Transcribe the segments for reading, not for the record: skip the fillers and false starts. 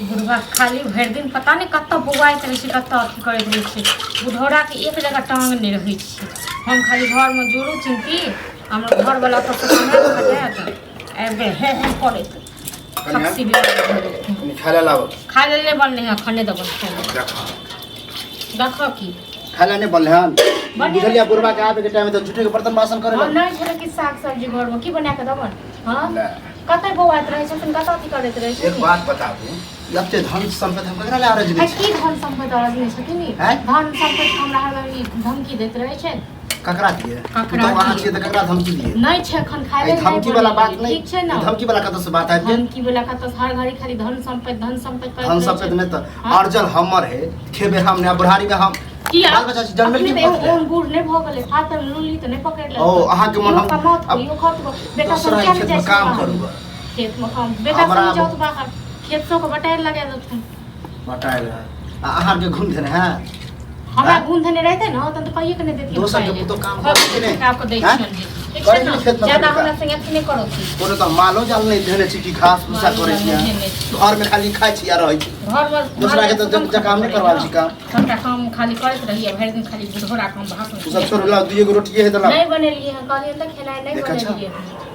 बुढ़वा खाली भरि दिन पता नहि कतऽ बौआइत रहै छै, कतऽ अथी करैत रहै छै। बुढ़ौराके एक जगह टांग नहि रहै छै। हम खाली घरमे जोड़ू चिन्ती, हमर घरवला ओतऽ से कमाए खटायत आबि हे हे करैत खस्सी भी भऽ गेलखिन। कनि खाय लए लाबऽ। खाय लेल नहि बनलै हँ, एखन नहि देबनि खाय लेल। देखऽ। देखऽ की खाय लए नहि बनलै हन? बनेबै। बुझलियै, बुढ़बा के आबे के टाइम तऽ झूठे के बर्तन बासन करे हम लग। नहि छलै कि साग सब्जी घरमे की बना कऽ देबनि? हँ, ले। कतऽ बौआइत रहै छथिन, कतऽ अथी करैत रहै एक छथिन? बात बताबू, ई एते धन सम्पत्ति हम ककरा लए अरजने आ छी? की धन सम्पत्ति अरजने छथिन ई? आँय? धन सम्पत्ति हमरा हरदम ई धमकी दैत रहै छै। ककरा दिए? ककरा पुतहु अहाँ दियै? छियै तऽ ककरा धमकी दिए? नहि छै एखन खाय ई लेल नहि धमकी वाला बात बनेलियै, नहि। ठीक छै ने? ई धमकी वाला कतऽ से बात आबि गेल? धमकी वाला कतऽ? हर घड़ी खाली धन सम्पत्ति, धन सम्पत्ति करैत धन रहै सम्पत्ति छै। नहि तऽ हाँ? अर्जल हमर है, खेबे हम ने बुढ़ारी में हम। किया? बाल बच्चा छै, जन्मेल अखनी की तऽ एगो बात है? ओहन बूढ़ नहि भऽ गेलै, हाथ मे लुल्ली तऽ नहि पकड़ि लेलकै। ओ, अहाँके मन इहो हम- कमाउत, अब इहो खत, बेटा सब दोसरा किया नहि खेतमे जाइ छै काम बाहर? करू ग। खेतमे काम, बेटा हमरा सब आब- जाउत बाहर, खेत सबके बटाइ लगा देथुन। बटायल है आ अहाँके घुम देने है। हमरा आँय? गुण धने रहतै ने तहन तऽ कहिए के नहि देतियै। दोसर के पुतोह काम करै छै ने? आपके दै आँय? छियनि जे। ठीक छै करै ने? छै खेतमे ज्यादा करै हमरा संगे अथी नहि करू। कोनो तऽ मालो जाल नहि धेने छी कि घास भूसा मालो करै छी जाल अहाँ? नहि धेने छी। घरमे खाली खाइ छी आ रहै छी। घरमे दोसरा के तऽ काम नहि करबाबै छी काम। सबटा काम खाली करैत रहियै भरि दिन, खाली बुढ़ोरा काम भाषण। ओ सब छोड़ू, लाउ दुइए गो रोटिए है तऽ लाउ। नहि बनेलियै हँ, कहलियै तऽ खेनाइ नहि देखै छौ? बनेलियै हँ।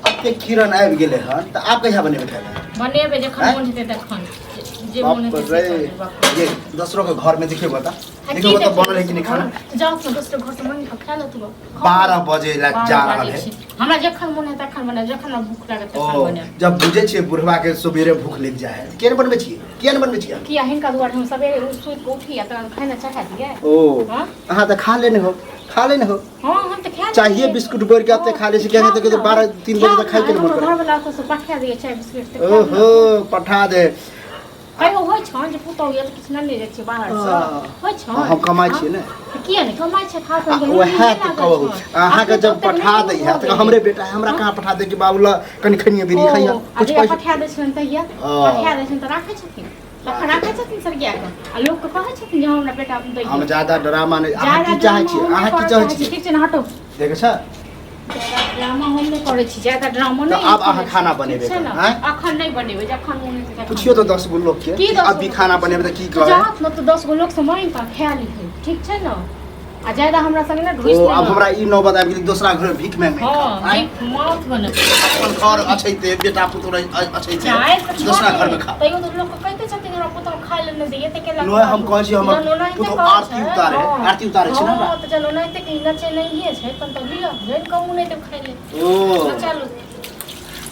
एते किरण आबि गेलै हन तऽ आब कहिया बनेबै खाय लए? बनेबै जखन आँय? मोन हेतै तखन, जे मोन बाप हेतै से रे करबै, बाप रे। ये दोसरो के घर में देखियो बता। आ की देखियो बता, देखियौ? बनल है कि नहीं खाना। तऽ जाउ ने दोसर घर से मांगि कऽ खा लेतु। 12 बजे ला जा रहल है। हमरा जखन मोन हेतै तखन बनायब, जखन हमरा भूख लागत तखन ओ बनायब। जब बुझे छियै बुढ़वा के सवेरे भूख लग जाए है, किया नहीं बनबै छियै? किया नहीं बनबै छियै? किया हिनका दुआरे हम सवेरे सुति कऽ उठी आ तखन खाना चढ़ा दियै? ओ हाँ? अहाँ तऽ खा लेने हो, खा लेने हो। हाँ, हम तऽ खा चाहिए लेलियै। बिस्कुट बोर के एते खा लै छी, किया नहि तऽ 12 3 बजे तक खाइ के मन करे। घर वाला से पठा दियै चाय बिस्कुट तऽ खायब ने। ओहो, पठा दे। कहियो होइ छन जे पुतहु ये तऽ किछु नेने जाइ छियै बाहरसँ? हाँ। होइ छन? हम कमाइ छियै ने। तऽ किया नहि कमाइ छै खास? आ उएह तऽ कहू, अहाँके जब पठा दै है तऽ हमरे बेटा है, हमरा कहाँ पठा दे कि बाबू ल कनि खनिया बीड़ी खैया कुछ पैसा। पठा दै छलन तहिया। हाँ। पठा दै छलन तऽ राखै छथिन, तखन राखै छथिन सरिया कऽ आ लोकके कहै छथिन जे हमरा बेटा दै। हम ज्यादा ड्रामा नहि। अहाँ ज्यादा की चाहै ड्रामा छियै? हम नहि अहाँ की करऽ चाहै चाहै छी। छियै? ठीक छै ने, हटो। देखै छ। ज्यादा ड्रामा हम नहि करै छी, ज्यादा ड्रामा तऽ नहि आब अहाँ करै छी। खाना ठीक बनेबै छै ने? आँय? अखन नहि बनेबै, जखन मोन हेतै तखन। पुछियो तऽ 10 गो लोक के की 10 अभी गो? खाना बनेबै तऽ की तऽ कहै? जात ने तऽ 10 गो लोक से मांगि कऽ खा लिहे, ठीक छै ने? आ ज्यादा हमरा संगे ने ढुसि ओ नहि आब ने। हमरा ई नौबत आबि गेल, दोसरा घर भीख में हँ, भीख माउथ बनेबै। अपन घर अछैते, बेटा पुतोह अछैते चाय तऽ दोसरा छोड़े, घर में खा। तैयो तऽ लोक कहिते छथिन हमरा पुतहु खाय लेल नहि दैये तऽ केला। नहि, हम कहै छी हमर जहन ओनाहिते पुतहु कहै आरती छै, उतारे, हँ। आरती उतारे छै ने हमरा। हँ, तऽ जहन ओनाहिते कि नचे नहिये छै तहन तऽ लिअ जैन कहूँ नहि देब खाय लेल। ओ नचा लू।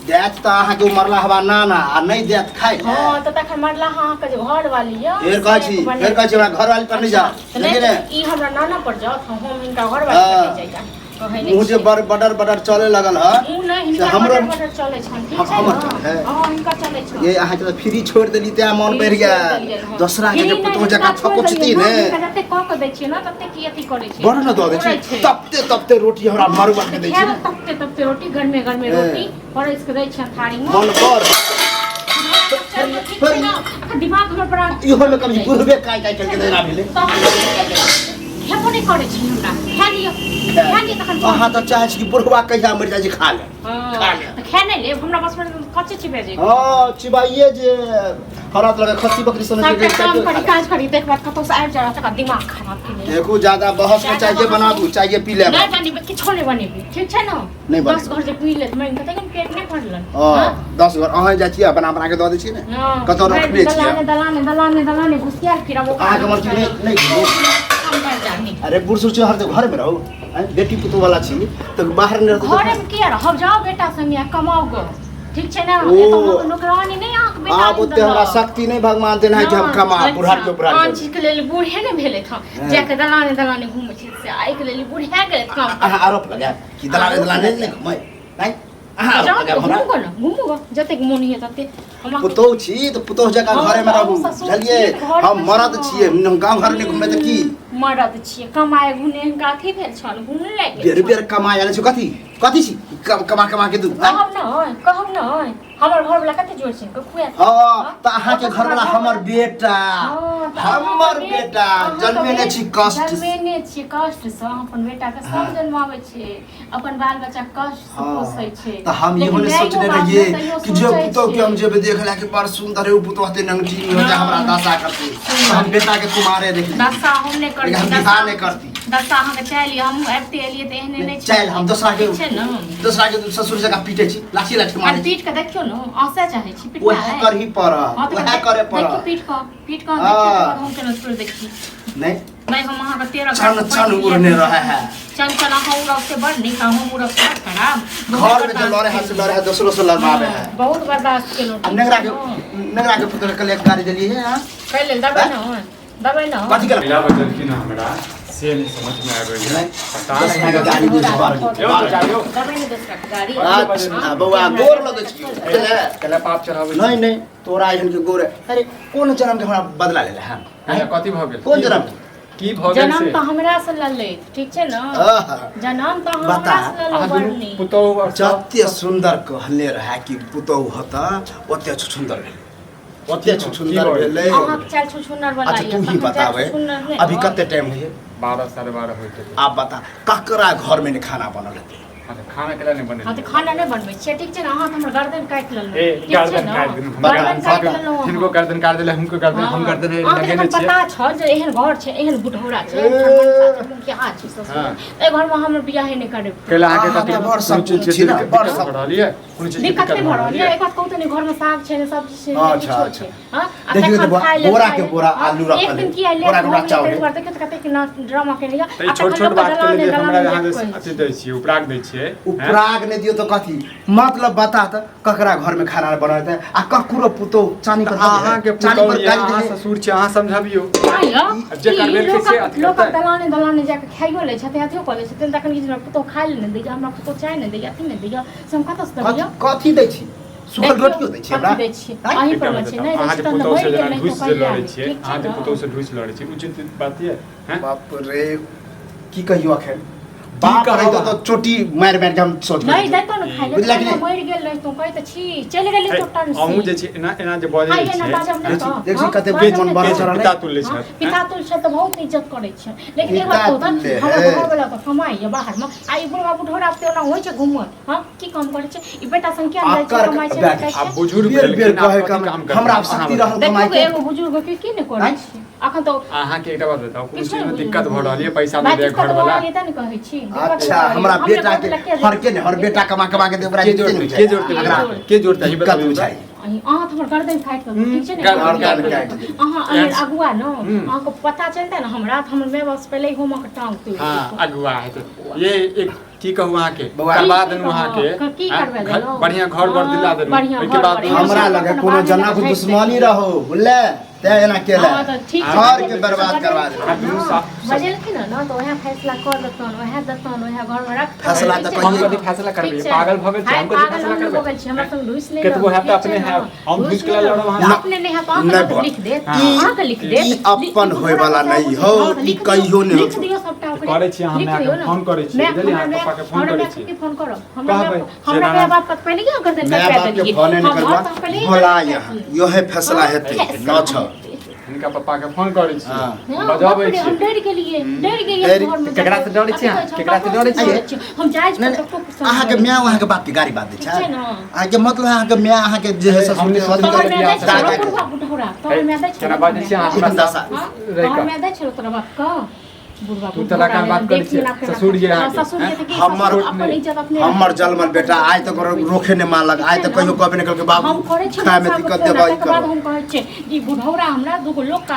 देत तऽ अहाँके ओ मरला हवा नाना आ नहि देत खाय लए। हँ, तऽ तखन मरला अहाँके जे घर वाली यऽ फेर कहै छी, फेर कहै छी हमरा घरवाली पर नहि जाओ। तऽ नहि देखिए ने। ई हमरा नाना पर जाओ, हम हिनका घर वाली पर नहि जाइए कहै नहि मुँह जे छियै। बड़ बडर बडर चले लगल ह। मुँह नहि हिनकर हमरो- बटर बटर चलै छनि, ठीक छै हमर ने? चलै है। हँ, हिनकर चलै छनि। ये अहाँके तऽ फ्री छोड़ि देली तें मन बढ़ि गेल। दोसरा के जे पुतोह जकाँ थकुचती ने। जते कऽ के दै छियै ने तते की अथी करै छै। बड़ ने दऽ दै छी, तपते तपते रोटी हमरा मरुआ के दै छी ने। तपते तपते रोटी, गरमे गरमे रोटी परसि के दै छियनि थारी मे। मन कर ठीक छै ने? अखन दिमाग हमर बड़ा इहो मे कभी बुढ़बे काइ काइ करके देना भेलै। खेबो नहि करै छी हमरा, खा लिअ, खा लिअ तखन। अहाँ तऽ चाहै छी कि बुढ़वा कहिया मरि जाइ छै, खा ले। खा ले। तऽ खा नहि लेब, हमरा बस कच्चे चिबे जे। हँ, चिबाइए जे हमरा तऽ लगे खस्सी बकरी समझ सबटा के काम करी, काज करी, देख बात कतौ से आबि जाय तकर दिमाग खराब केने। देखू, ज्यादा बहस में ज्यादा चाय बहस बनाबू, चाय पी लेब। नहि बनेबै, किछो नहि बनेबै, ठीक छै ने? नहि 10 बनेबै। घर जे पी लेत मांगि कऽ तखन पेट नहि भरलन? हँ, 10 घर अहाँ जाइ छियै, बना बना के दऽ दै छियै ने? हँ। कतऽ रखने छियै? दलाने दलाने दलाने दलाने घुसियाल फिरब ओकरा। अहाँके मन की नहि नहि घुमू? हम मर जानी। अरे बूढ़ सूढ़ छियै, हर घर में रहू। आँय, बेटी पुतोह वाला छी तऽ बाहर नहि रहतै घरे में किया रहब? जाओ बेटा संगे आ कमाओ गो, ठीक छै ने? ओ। एतऽ अहाँके नौकरानी नहि अहाँके बेटा आब ओते हमरा शक्ति नहि भगवान देने है कि हम कमा बुढ़ारी के आन बुढ़ारी। चीज के लेल बूढ़े नहि भेलै हँ, हँ। जाके दलाने दलाने घूमै छै से आइके लेल बूढ़े गेलै काम। अहाँ आरोप लगायब कि दलाने दलाने नहि घुमै? नहि, अहाँ आरोप जाओ लगायब हमरा। घूमू गो ने, घूमू गो, जतेक मोन होइए ततेक हमरा। पुतोह छी तऽ पुतोह जकाँ हँ, घरे में तऽ रहू। अहूँ ससुर बुझलियै? छियै तऽ घरमे हम मरद छी। छियै, हम गाँव घर नहि घुमबै तऽ की? मरद छियै, कमाए घुने हिनका अथी भेल छल, घुमने लागि गेल बेर छल। बेर कमाए आयल छी, कथी कथी छी? कमा कमा के दू आँय? कहब नहि, कहब नहि। हमर घर वाला कते जोर छै खुआ। हाँ, तऽ अहाँके घरवाला हमर बेटा, हाँ, तऽ हमर अहाँके बेटा अहाँके जन्मेने छी कष्ट से। जन्मेने छी कष्ट से, अपन बेटा के सब जन्माबै छै, अपन बाल बच्चा कष्ट से हाँ, पोसै छै। तऽ हम इहो लेकिन नहि माइयो सोचने बाप ने रहियै तैयो कि जे सोचै पुतोह के छै। हम जेबै देख ला कि बड़ सुन्दर है उ पुतोह, होते नंगटी हो जाए हमरा दशा करती, तऽ हम बेटा के कुमारे देख ली। दशा हम नहि करै लेकिन हम छी, बियाह नहि करती। दशा अहाँके चाहलियै, हमहूँ आबिते एलियै तऽ एहने नहि चल हम दोसरा के ठीक छै ने? दोसरा के ससुर जकाँ पीटे छी, लाठी लाठी आ मारै छी। पीट के देखियौ ने, अहसे चाहै छी पिटना वएह है। करही पड़त, हाँ, तऽ वएह करे देखियौ पड़त। पीट कऽ, पीट कऽ हाँ। देखियौ, तकर बाद हम केना छोड़ि दै छी। नहीं नहीं, हम अहाँके 13 चन चन उड़ने रहे है। चन चन अहाँ उड़ब से बड़ नीक, आ हम उड़ब से बड़ खराब। घर में जो लड़े है से लड़े है, दोसरों से लड़वावे है। बहुत बर्दाश्त केलहुँ। आ नेंगरा के, नेंगरा के पुत्र के एक गाड़ी देलियै है। कैले लेल दबै ने, दबै ने। कथी केलक? मिला बदलखिन हमरा से नहीं समझ में आबैया, नहीं। पता दोसरा नहीं। के गाड़ी दे छै बार। यौ चाचा, यौ। दबै ने दोसरा के गाड़ी। अच्छा बौआ, गोर लगै छी, बुझले? कैला पाप चढ़ाबै? नहीं नहीं, तोरा एहन के गोर, अरे कोन जन्म के हमरा बदला लेले है? कैला कथी भऽ गेल? कोन जन्म? की भऽ गेल जनम से? तऽ हमरा से ललै, ठीक छै ने? आहा। जनम तऽ बता। हमरा से ललै अहाँ बड़ दुनू नीक। पुतोहु और सब जते सुन्दर कहले रहे कि पुतोहु होता, ओते छुछुन्दर भेलै, ओते की छुछुन्दर भऽ गेल? भेलै। अहाँके चालि छुछुन्नर वाला अच्छा यऽ, तू ही तखन चालि बताबे, छुछुन्नर नहि अभी होत। कते टाइम होइए? 12 12:30 होइत हेतै। आब बता, ककरा घर में नहि खाना बनल हेतै? हाँ, तऽ खाना केला नहि हाँ तऽ बनेलियै? खाना नहि बनबै छियै, ठीक छै ने? अहाँ तऽ हमर गर्दन काटि लेलहुँ, ए ठीक छै गर्दन ने? काटि देलहुँ, गर्दन काटि लेलहुँ अहाँ। हिनको गर्दन काटि देले, हुनको गर्दन, हम गर्दन अहाँके लगेने जखन छियै। पता छल जे एहन घर छै, एहन बुढ़ौरा छै, एहन खरमनसा छै, मुखिया छै ससुर, हाँ। एहि घरमे हमर बियाहे नहि करब। कैला अहाँके अहाँ कथी तऽ बड़ कोनो सब चीज के छी ने, बड़ दिक्कत सब। भऽ रहल यऽ? कोनो चीज के दिक्कत दिक्कत नहि भऽ भऽ रहल रहल यऽ। यऽ? एक बात कहू तऽ नहि घरमे साग छै, नहि सब्जी छै, नहि अच्छा, किछो अच्छा। छै। हाँ? आ देखियौ तऽ तखन बौआ, खाय लेल बोरा खाय के लेल, बोरा हाँ? आलू रखल एक दिन है, किया लेट बोरा के भऽ बोरा गेलै चाउर ताहि है। दुआरे देखियौ तऽ कतेक ना ड्रामा केने यऽ। तऽ ई आ छोट तखन छोट लोकके बात के दलाने लेल जे हमरा दलाने अहाँ जाकऽ जे कहै अथी छै। दै छियै, उपराग दै छियै, हैं? उपराग नहि दियौ तऽ कथी मतलब? बता तऽ, ककरा घर में खाना बनल है आ ककरो पुतोह चानी पर अहाँके चानी पुतोहु पर यऽ, गाड़ी अहाँ देले? ससुर छियै, अहाँ समझबियौ। आँय यौ, जे ई करबेलकै से लोकक अथी लोकक करतै। दलाने दलाने जाकऽ खाइयो लै छथिन, अथियो कऽ लै छथिन, तखन कि जे हमरा पुतोह खाय लए नहि दैया, हमरा पुतोह चाय नहि दैया, अथी नहि दैया, से हम कतऽसँ कथी देबै यौ? कथी दै छी? सुखल देखियौ, रोटियो दै छी हमरा? कथी दै छी? आँय? अहीं एकटा पर मे बात छै, बताउ, नहि दै अहाँ छी जे तहन तऽ पुतोहु से मरि गेल जेना नहि ढूसि तऽ जे कहिया लड़ै नहि, छियै, ठीक छै अहाँ जे ने? पुतोहु से ढूसि लड़ै छियै, उचित बात यऽ? हैं? बाप रे, की कहियो अखन? बाप कहब रहितो अहाँ? तऽ चोटी मारि मारि के हम सोच नहि दैतो ने खाय लए, बुझलक तऽ नहि? मरि गेल रहितहुँ, कहै तऽ छी, चलि गेली हे, तो टन से। अहूँ जे छै एना एना जे बजै आइ एना छियै, बाजब नहि देखी तऽ, देखी हाँ, कते बाजब मन नहि बढ़ै तऽ। चढ़ल पिता तुल्य हाँ, छथि, पिता तुल्य छथि तऽ बहुत इज्जत करै छै, लेकिन एक पिता बात कहू तऽ तुल्य हमर है। घरवला तऽ कमाइए बाहरमे, आ ई बुढ़वा बुढ़ौरा तऽ ओना होइ छै घूमल, हाँ, की काम करै छै ई? बेटा संग किया नहि जाइ छै? आकर कमाइ छै, बैठ। नहि खाइ आब छै। बुजुर्ग बेर बेर भेलखिन, आब कहै कथी कम काम करतै? हमरा अहाँ शक्ति बताउ। रहल देखियौ कमाइ के। एगो बुजुर्ग के की नहि करै आँय? छै अखन तऽ। अहाँके एकटा बात बताउ, कोनो किछु चीजमे नहि दिक्कत भऽ रहल यऽ पैसा भाइ, नहि दैया दिक्कत भऽ घरवला? रहल यऽ तेँ ने कहै छी। दिक्कत अच्छा भऽ रहल हमरा यऽ। हमरे बेटा के घरवला किया फरके ने हर बेटा कमा कमा के दे ओकरा के जितने जोड़तै? नहि के जोड़तै? एकरा के जोड़तै? ई दिक्कत बताबियौ तऽ। बुझाइ। अहाँ तऽ हमर गर्दन काटि देलहुँ, ठीक छै ने? गर्दन गर्दन काटि देलहुँ। अहाँ अहाँ अगुआ ने, हम्म। अहाँके पता चलतै ने हमरा तऽ हमर माय बाप से पहिले ही हम अहाँके टांग तोड़ि हाँ देब। अगुआ हेतै ये एक की कहू अहाँके बौआ, करबा की देलहुँ अहाँके, कहू, की आँय? करबा देलहुँ? बढ़िआँ घर बर दिला हाँ, देलहुँ, बढ़िआँ ओहिके घर बाद बर। हमरा लगे अपन कोनो बाल जनक बच्चा दुश्मनी रहो, बुझले? तें एना केला हाँ, तऽ ठीक छै। घर के बर्बाद करवा दे। आ दुनू बजेलखिन हँ ने तऽ उएह फैसला कऽ देतनि, उएह देतनि, उएह घरमे रखतनि। फैसला ठीक तऽ छै कहिये ने? हम कथी फैसला करबै? ठीक छै। पागल भऽ गेल छी, हाय, हम कथी पागल फैसला हम नहि करबै? भऽ गेल छी, हमरा संग ढूसि नहि केतबो लड़ू, हैत तऽ ठीक छै अपने ने? हैत, हम ढूसि ढूसि के नहि लड़ब लड़ू। अहाँ? अपने नहि हैत, अहाँके नहि तऽ बा- लिख देत, हाँ। अहाँके लिख देत। ई अपन होय वाला नहि हौ, हाँ, ई लिख दियौ, कहियो नहि लिख होतौ। दियौ सबटा ओकरे। करै छी अहाँ लिख मायके, दियौ ने। फोन करै छी, माय- बुझलियै? हमरा अहाँ माय- पप्पाके फोन हमरा करै मायके छी। की फोन करब? हमरा कहबै, माय- हमरा जे माय बाप के पहिले किया गर्दन माय कटवा बाप के देलियै? फोने नहि हम करबा घर तऽ पहिले ही भोला गर्दन यहाँ काटि योहे फैसला हाँ, हेतै फैसला न छ हेतै। हिनका पप्पा के फोन करै छी, हाँ। हाँ, बजबै बाप रे, हम छी। डरि गेलियै, डरि गेलियै डरि- घरमे केकरा से जाके। डरै छी अहाँ? अभी कहै छी, हम केकरा से ककरो डरै से छी? डरै छी। हम जाइ छी नहि नहि, ककरो से अहाँके डरै माय अहाँके बाप के गाड़ी बात दै ठीक छै छै ने? अहाँके मतलब अहाँके माय अहाँके जे है ससुर हम के नहि अथी तोहर करे माय दै छौ दादा रो के। बुढ़वा बुढ़ौरा, तोहर माय दै छौ केना रो बाजै छी अहाँ एहन हमरा दशा। हाँ? रहि तोहर कऽ। माय दै छौ तोरा बाप के? बुढ़वा तू तलाक बुढ़ौरा बात करै देख छियै, लेना केना। ससुर जे हाँ, अहाँके, ससुर जे तऽ की हमर- ससुर अपन इज्जत अपने हमर जलमल बेटा आइ तक रोखे नहि मानलक, आइ तक कहियो कहबे नहि केलकै बाबू हम करै छी खाय में मनसा के दिक्कत फोन, देबा ई तकर बाद करब। हम कहै छियै ई बुढ़ौरा हमरा दूगो लोक का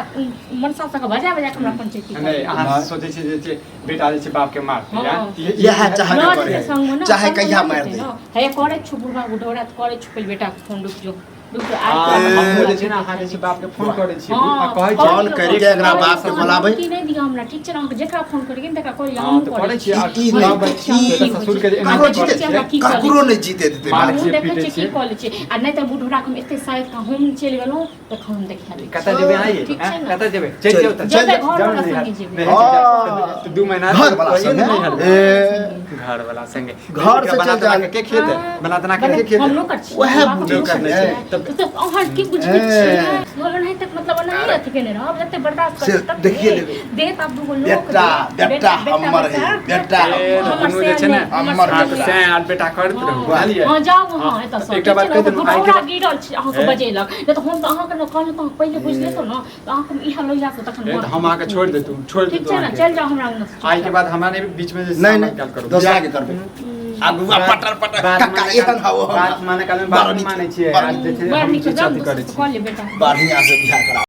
मनसा सबके बजा बजा के हमरा पंचायती नहि, अहाँ सोचै छियै जे छै बेटा जे छै बाप के मारतै, हाँ। आँय? इएह चाहबे लऽ करे जेतै संगमे ने, चाहे संगमे कहिया लऽ मारि जेतै दे। ने। हे करै छु बुढ़वा बुढ़ौरा तऽ करै छु, पहिले बेटाके फोन रुकि जो। रुकू, आ, आइ हमहूँ जे छै ने अहाँ जे छै बाप के फोन करै छी हँ, आ कहै छी फोन करिके एकरा बाप के बोलाबै। की नहि दिअ हमरा, ठीक छै ने? अहाँके जेकरा फोन करिके ने तकरा कहलियै, हँ हमहूँ तऽ करै करै छी। छी आ ई सब नहि, बेटा ससुर के जे एना ककरो करै जीते छियै। की करै ककरो नहि जीते देतै मार हमहूँ छियै, देखै पीटै छियै की छियै। कऽ लै छियै। आ नहि तऽ बुढ़ौरा के हम एते साइड कऽ हम चलि गेलहुँ तखन हम देखा लै कतऽ जेबै अहाँ ये? ठीक छै आँय? ने? कतऽ जेबै? चलि जाउ तऽ। जेबै जाउ घरवला ने संगे जेबै। नैहर चलि जाउ। तऽ 2 महीना घर वाला कहियो संगे। ने नैहर। ए, घर वाला संगे। घर से बना चलि तना जाउ। के खेतै? बना तना के खेतै? हम नौकर छी। उएह बाप बुझै नौकर छै। छियै। तऽ अहाँ की बुझै छियै? ओनाहि तक मतलब ओनाहि अथी केने रहब, जते बर्दाश्त से करब तते। देखिए लेबै। देत आब दूगो लोक बेटा, देत। बेटा हमर है, बेटा ए, हमर। हमर दुनू जे छै ने, हमर हँ, तऽ बेटा। सैं आर बेटा करैत रहू, बुझलियै? हँ जाउ अहाँ एतऽ सँ। एकटा बात कहि देलहुँ, आइ के बुढ़ौरा बाद- गिरल छै अहाँके ए? बजेलक नहि तऽ हम तऽ अहाँके ने कहलहुँ तऽ अहाँ पहिले बुझि लेतहुँ ने तऽ अहाँके हम इएह लोहिया से तखन ए, तऽ हम अहाँके छोड़ि देतहुँ, छोड़ि ठीक देतहुँ छै ने अहाँके। चलि जाउ हमरा अंगना से। आइ के बाद हमरा नहि बीच में जे नहीं सामान नहीं काल करू। दोसरा के करबै आगू आ पटर पटर बात कक्का माने एहन हवो बात माने काल में बात नहि मानै छियै, आज जे छै बड़ हम नीक जे जाउ अथी करै दोसर छी। कऽ ले बेटा बढ़िया से बियाह करा।